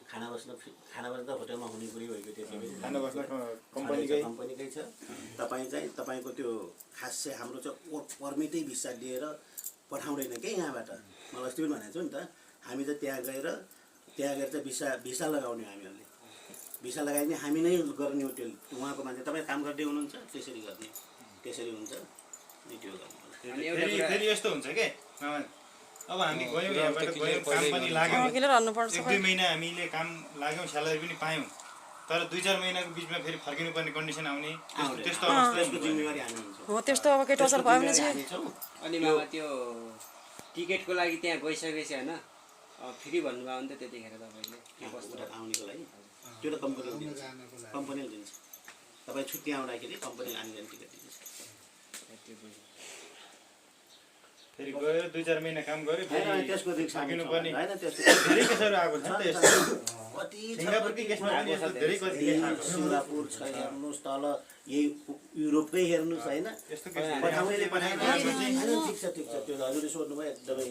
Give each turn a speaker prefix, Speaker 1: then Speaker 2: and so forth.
Speaker 1: खाना बस्न त होटलमा हुने कुरै भएको त्यसैले
Speaker 2: खाना बस्न
Speaker 1: कम्पनीकै छ। तपाईँ चाहिँ तपाईँको त्यो खास चाहिँ हाम्रो चाहिँ पर्मिटै भिसा दिएर पठाउँदैन के यहाँबाट। मलाई अस्ति पनि भनेको छु नि त, हामी त त्यहाँ गएर चाहिँ भिसा लगाउने हामीहरूले। भिसा लगाइदिने हामी नै गर्ने हो त्यो उहाँको मान्छे। तपाईँ काम गर्दै हुनुहुन्छ त्यसरी गर्ने, त्यसरी हुन्छ नि त्यो गर्नु।
Speaker 2: फेरि यस्तो हुन्छ के अब हामी गयौँ यहाँबाट गयौँ काम पनि लाग्यो 1-2 महिना हामीले काम लाग्यौँ स्यालेरी पनि पायौँ तर 2-4 महिनाको बिचमा फेरि फर्किनुपर्ने कन्डिसन आउने त्यस्तो अवस्थाको
Speaker 1: जिम्मेवारी हामी हुन्छ
Speaker 3: हो त्यस्तो अब केही टचर भयो भने चाहिँ
Speaker 4: अनि मामा त्यो टिकटको लागि त्यहाँ गइसकेपछि हैन फ्री भन्नुभयो भने त त्यतिखेर तपाईले के कस्तो
Speaker 1: आउनेको लागि त्यो त कम्पनीले दिन्छ, कम्पनीले दिन्छ। तपाईँ छुट्टी आउँदाखेरि कम्पनीले आउने टिकट दिन्छ।
Speaker 2: फेरि गयो 2-4 महिना काम गर्यो फेरि
Speaker 1: त्यसको रिस्क
Speaker 2: फर्किनुपर्ने
Speaker 1: हैन। त्यसको
Speaker 2: धेरै केसहरू आएको छ नि त यस्तो
Speaker 1: कति
Speaker 2: सिङ्गापुरकै केसमा पनि यस्तो धेरै कति केस आएको छ।
Speaker 1: सिङ्गापुर छ, हेर्नुहोस् तल यही युरोपकै हेर्नुहोस् हैन।
Speaker 2: यस्तो केस
Speaker 1: पठाउनेले पठाएन। ठिक छ त्यो हजुरले सोध्नुभयो एकदमै